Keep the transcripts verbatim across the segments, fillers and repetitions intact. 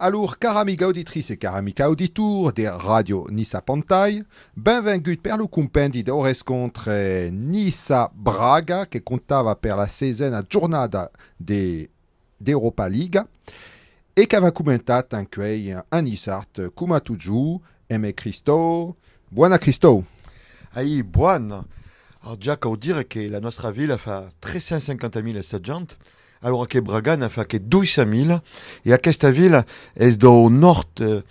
Alor, cara amiga auditritz e car amic auditor de Ràdio Niça Pantai, benvengut per lo compendi dau rescòntre Niça-Braga que comptava per la sesena jornada de, d'Europa Liga e qu'avèm comentat encuei en niçard, coma totjorn, emé Cristòu. Boana, Cristòu! Ai, boana! Ara ja cau dire que la nòstra vila fa tres cents cinquanta mila estatjants, alora que Braga n'a fa que dos cents mila, e aquesta vila es dau nòrd, eh,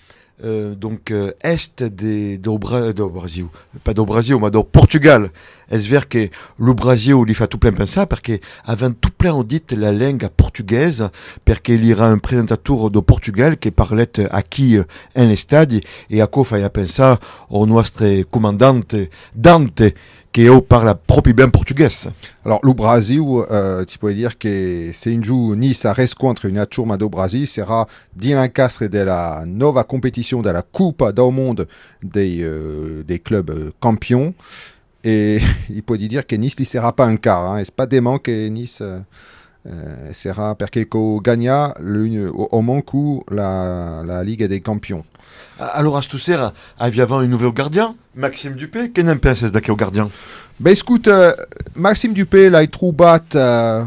eh, donc, eh, èst de, dau Bra-, dau Brasiu, pas dau Brasiu, mas dau Portugal. Es ver que lo Brasiu li fa tot plen pensar, perque avèm tot plen audit la lenga portuguesa, perque li èra un presentator dau Portugal que parlèt aquí, eh, en l'estadi, e aquò faía pensar au nòstre comandant Dante, que eu parla pròpi ben portugués. Alors, lo Brasiu, eh, ti pòdi dire que se un jorn Niça rescòntre una chorma dau Brasiu, serà dins l'encastre de la nòva competicion de la Copa dau Mond dei, eh, dei clubs, eh, campions. E i pòdi dire que Niça li serà pas encara, hein. Es pas deman que Niça, eh, eh, serà, perque cau ganhar l'un-, au, au manco la, la Liga dei Campions. A-, alora, esto sera, aviavam un novèu gardian, Maxime Dupé. Que ne'n penses d'aqueu gardian? Ben, escota, eh, Maxime Dupé, l'ai trobat, eh,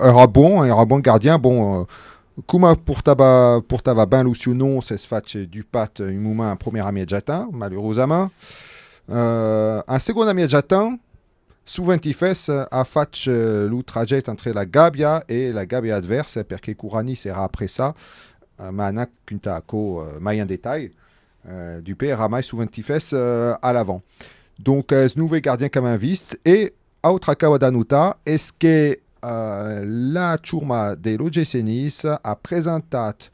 èra bon, èra bon gardian, bon, eh, coma portava, portava ben lo sieu nom, s'es fach dupar un moment en premiera mieja-temps, malurosament. Eh, en segonda mieja-temps, soventi fes, eh, a fach, eh, lo trajècte entre la gàbia e la gàbia advèrsa, perque quora Niça èra apressat, eh, ma anam contar aquò, eh, mai en detalh. Eh, Dupé èra mai soventi fes, eh, a l'avant. Donc, eh, es novèu gardian qu'avèm vist. E autra causa da notar es que, eh, la chorma de l'O G C Niça a presentat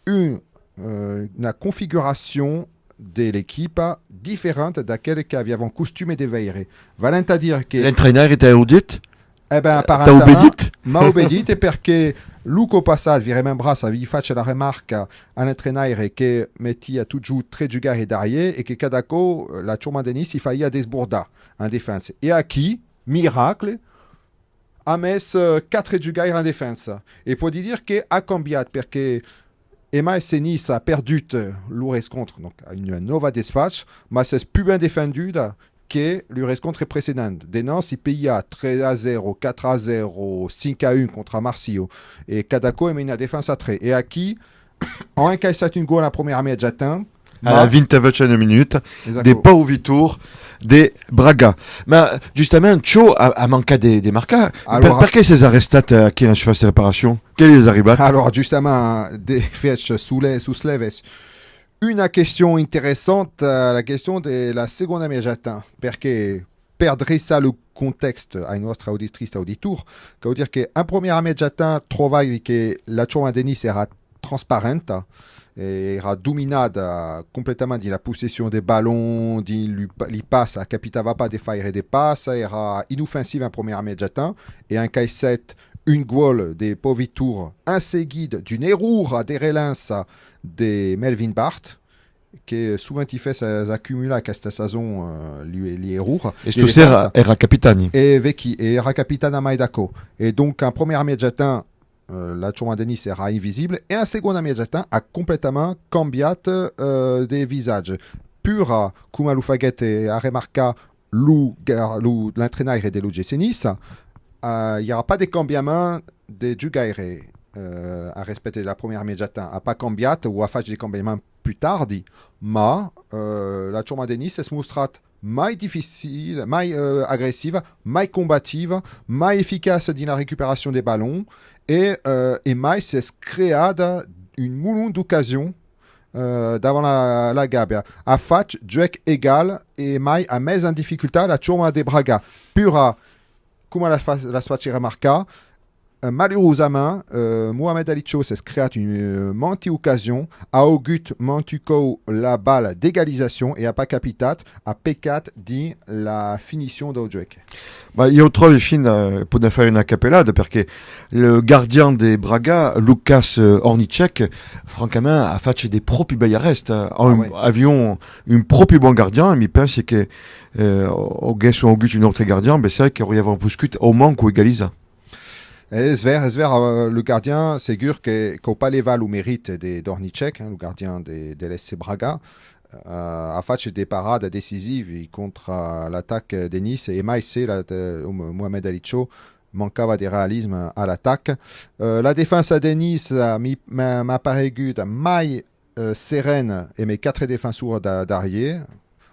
un, eh, una configuracion de l'equipa diferenta d'aquela qu'aviavam costume de veire. Valent a dire que... L'entrainaire t'a audit? Eh ben, t'a obedit? M'a obedit, e perque lo còp passat, vi remembratz, avii fach la remarca a l'entrainaire que metia totjorn tres jugaires darrier e que cada còp, eh, la chorma de Niça i faía desbordar en defensa. E aquí, miracle, a mes, eh, quatre jugaires en defensa. E pòdi dire que a cambiat, perque e mai se Niça a perdut, eh, lo rescòntre, donc a una nòva desfach, mas s'es pus ben defenduda que lo rescòntre precedent. Denant si pèia tres a zèro, quatre a zèro, cinc a un contra Marsilha, e cada còp emé una defensa a tres. E aquí, an encaissat un gòl en premiera mieja-temps, a la vint-e-vuechena minuta, de Pau Vitor de Braga. Ma, justament, Cho a, a mancat de, de marcar. Per, perqué s'es arrestat, eh, aquí en la surfàcia de reparacion? Qué li es arribat? Alora, justament, de fach, sous les, sous les vès. Una question interessanta, la question de la segonda mieja-temps, perque per dreçar lo contèxt ai nòstres auditritz e auditors, cau dire que en premiera mieja-temps trobaivi que la chorma de Niça èra transparenta, e èra dominada completament dins la possession de balon, dins li, li passa, capitava pas de faire de passa, èra inofensiva en premiera mieja-temps, e encaissèt un gòl de Pau Vitor en seguida d'una errora de relança de Melvin Bart, que soventi fes a, a acumulat aquesta sason, eh, li, li errora. E esto sera, èra capitani. E vequí, e èra capitana mai d'aquò. E donc, en premiera mieja-temps, eh, la chorma de Niça èra invisible, e en segonda mieja-temps a completament cambiat, eh, de visatge. Pura, coma lo faguèt, eh, a remarcar lo, lo, l'entrainaire de l'O G C Niça, eh, i aurà pas de cambiament de jugaire, eh, a respècte de la premiera mieja-temps. A pas cambiat o a fach de cambiament pus tardi, ma, eh, la chorma de Niça s'es mostrat mai dificil, mai, eh, agressiva, mai combativa, mai eficaça dins la recuperacion de balon e, eh, e mai s'es creada un molon d'ocasions, eh, davant la, la gàbia. A fach juec egal e mai a mes en dificultat la chorma de Braga. Pura, coma l'as fa-, l'as fach remarcar, eh, malurosament, eh, Mohamed Ali Cho s'es creat un, eh, manti ocasion, a augut mantu còup la bala d'egalizacion e a pas capitat, a pecat dins la finicion dau juec. Bah, ieu tròbi fin, eh, podèm faire una capelada, perque lo gardian de Braga, Lukas, eh, Hornicek, francament, a fach de pròpi bèi arrèsts, eh. Ah, avion un pròpi bon gardian, e mi pensi que, eh, auguèsson augut un autre gardian, bessai qu'auriavam poscut au manco egalizar. Es ver, es ver, eh, lo gardian, segur que cau pas levar lo merit de Dornicek, hein, lo gardian de, de l'S C Braga, eh, a fach de paradas decisivas contra l'atac de Niça, e mai se la, de, Mohamed Ali Cho mancava de realisme a l'atac. Eh, la defensa de Niça, eh, mi, m'a, m'a paregut mai, eh, serena emé quatre defensors da, darrier,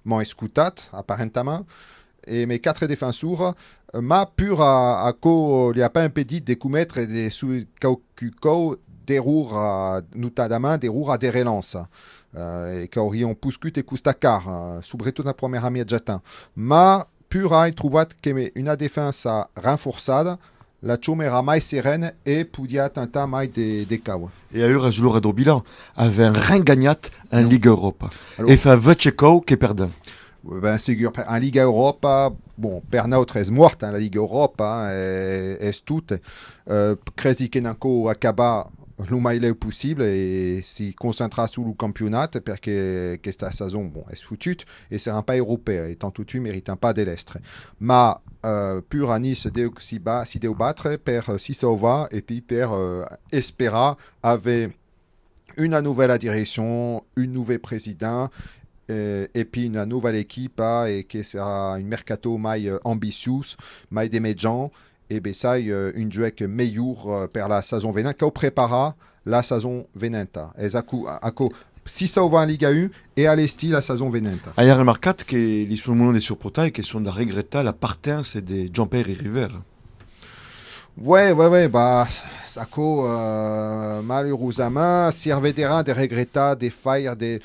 m'an escotat, aparentament, emé quatre defensors, eh, ma pur a, aquò li a pas impedit de cometre de su, quauqui còups d'error, eh, notadament d'error de relança, eh, e qu'aurián poscut e costar car, eh, subretot en primièra mièja temps. Ma pur ai trobat que una defensa renforçada, la chorma èra mai serena e podiá tentar mai de, de còups. E aüra es l'ora dau bilanç, avèm ren ganhat en Liga Euròpa. E fa vètz còups que perdèm. Ben, segur, per, en Liga Euròpa, bon, per nautres es mòrt, hein, la Liga Euròpa, hein, e, es tot. Eh, cresi que n'an cau acabar lo mai lèu possible e si concentrar sus lo campionat, perque aquesta sason, bon, es fotut, e seràn pas europèus, e tant totun meritan pas de l'èstre. Ma, eh, pur a Niça deu si ba-, si deu batre per, eh, si sauvar e pi per, eh, esperar aver una novèla direccion, un novèl president, eh, e pi una novèla equipa, e que serà un mercato mai, eh, ambiciós, mai de mejans, e bessai, eh, un juec melhor, eh, per la sason venenta, cau preparar la sason venenta. Es aquò, aquò, si sauvar en Liga un e alestir la sason venenta. Ai remarcat que li son molon de suportaires que son da regretar la partença de Jean-Pierre Rivère. Ouais, ouais, ouais, bah, aquò, eh, malurosament, sirvederà de regretar de faire de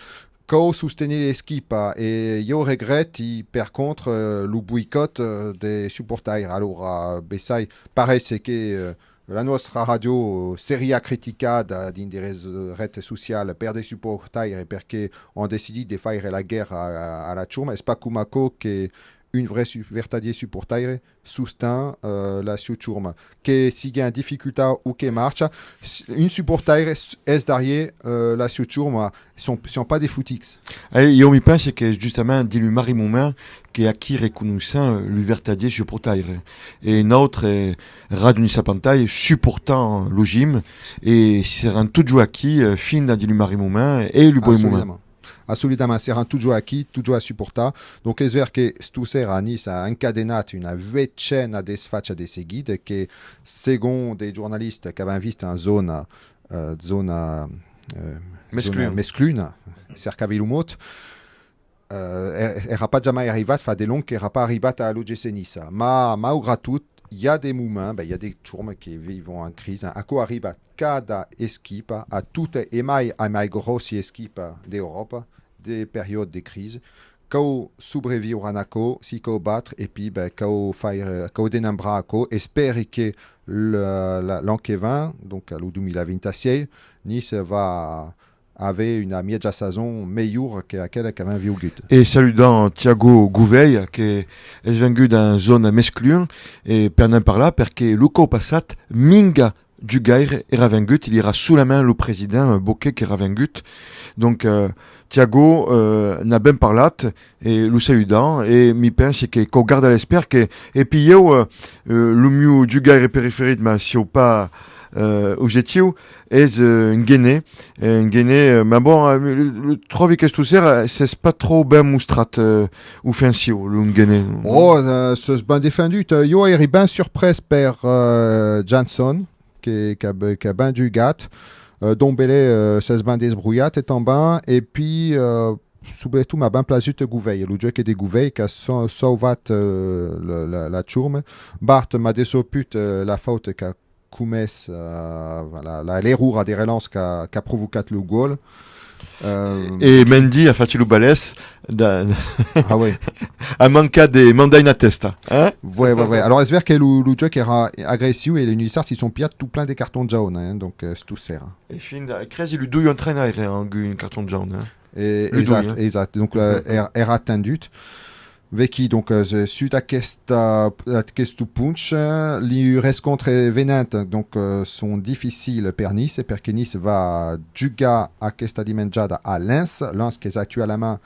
cau sostenir l'esquipa, e ieu regreti, per contra, eh, lo boicòt, eh, de suportaires. Alora, bessai, pareis que, eh, la nòstra ràdio seriá criticada dins de res-, rets socials per de suportaires perque an decidit de faire la guèrra a, a la chorma. Es pas coma aquò que un vrai su-, vertadier suportaire sosten, eh, la sieu chorma. Que sigue en dificultat o que marcha, s-, un suportaire s-, es darrier, eh, la sieu chorma, son, son pas de fotics. E ieu mi pense que es justament dins lo marrit moment que aquí reconoissèm lo vertadier suportaire. E nautres, eh, Ràdio Niça Pantai, suportam lo gym e seràn totjorn aquí, eh, fin dins lo marrit moment e lo bòi moment. Assolutament. Assolutament, seràn totjorn aquí, totjorn a suportar. Donc es ver que Stousser a Niça a encadenat una vetzena desfacha de seguida que, segon de jornalistas qu'avèm vist en zòna, eh, zòna, eh, Mesclun. Zòna mescluna, cercavi lo mot, eh, èra pas jamai arribat, fa de long qu'èra pas arribat a l'O G C Niça. Ma, maugrat tot, i a de moments, ben, i a de chormas que vivon en crisa. Aquò arriba cada esquipa, a tota e mai a mai gròssi esquipa d'Euròpa, de periòdes de crisa. Cau sobreviure en aquò, si cau batre, e pi, ben, cau faire, cau denembrar aquò. Espèri que le, la, l'an que ven, donc lo dos mila vint-e-sièis, Niça va aver una mièja sason melhor que aquela qu'avèm viugut. E saludam Tiago Gouveia, que es vengut en zòna Mesclun, e per ne'n parlar, perque lo còup passat, minga jugaire èra vengut, li èra solament lo president Boquet qu'èra vengut. Donc, eh, Tiago, eh, n'a ben parlat, e lo saludam, e mi pense que cau gardar l'espèr que, e pi ieu, eh, eh, lo mieu jugaire preferit, ma sieu pas, eh, objectiu, es, eh, Nguené. Eh, Nguené, eh, ma bon, eh, lo, lo, tròbi que Stousser, eh, s'es pas tròp ben mostrat, eh, ofensiu, lo Nguené. Oh, eh, s'es ben defendut. Eh, ieu èri ben surprés per, eh, Jansson, que, qu'a, qu'a ben jugat. Eh, Ndombele, eh, s'es ben desbrolhat e tanben. E pi, eh, subretot m'a ben plasut Gouveia, lo juec de Gouveia qu'a sau-, sauvat, eh, la, la, la chorma. Barth m'a deçauput, eh, la fauta qu'a comés, eh, voilà, la, l'error de relança qu'a, qu'a provocat lo gòl. Eh, e Mendy a fach lo balés da, ah ouais. A mancat de mandar una tèsta, hein? Ouais, ouais, ouais. Alora es ver que lo, lo juec èra agressiu e los Niçards si son pilhat tot plen de cartons jaunes, hein, donc, eh, Stousser. E fin, cresi, los dos entrainaires an agut un carton jaune, hein? E, exact, exact. Donc, la, èra, èra atendut. Vequí, donc, eh, sus aquesta, aquesto ponch, eh, li rescòntres venents, donc, eh, son dificiles per Niça, perque Niça va jugar aquesta dimenjada a Lens. Lens qu'es actualament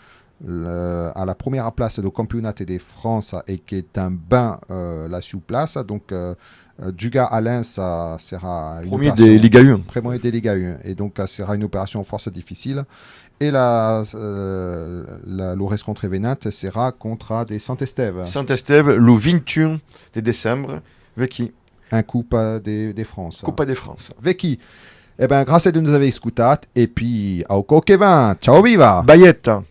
le, a la premiera plaça dau campionat de França e que ten ben, euh, la sieu plaça. Donc, euh, euh, jugar a Lens, euh, serà una Premier operacion de Liga un. Premier de Liga un. E donc, euh, serà una operacion fòrça dificila. E la, euh, la, lo rescontre venent serà contra de Sant Estève. Sant Estève, lo vint-e-un de decembre, vequí, En Copa de, de França. Copa de França. Vequí. E ben, gràcia de nos aver escotat. E pi, au còp que ven. Ciao, viva! Baieta!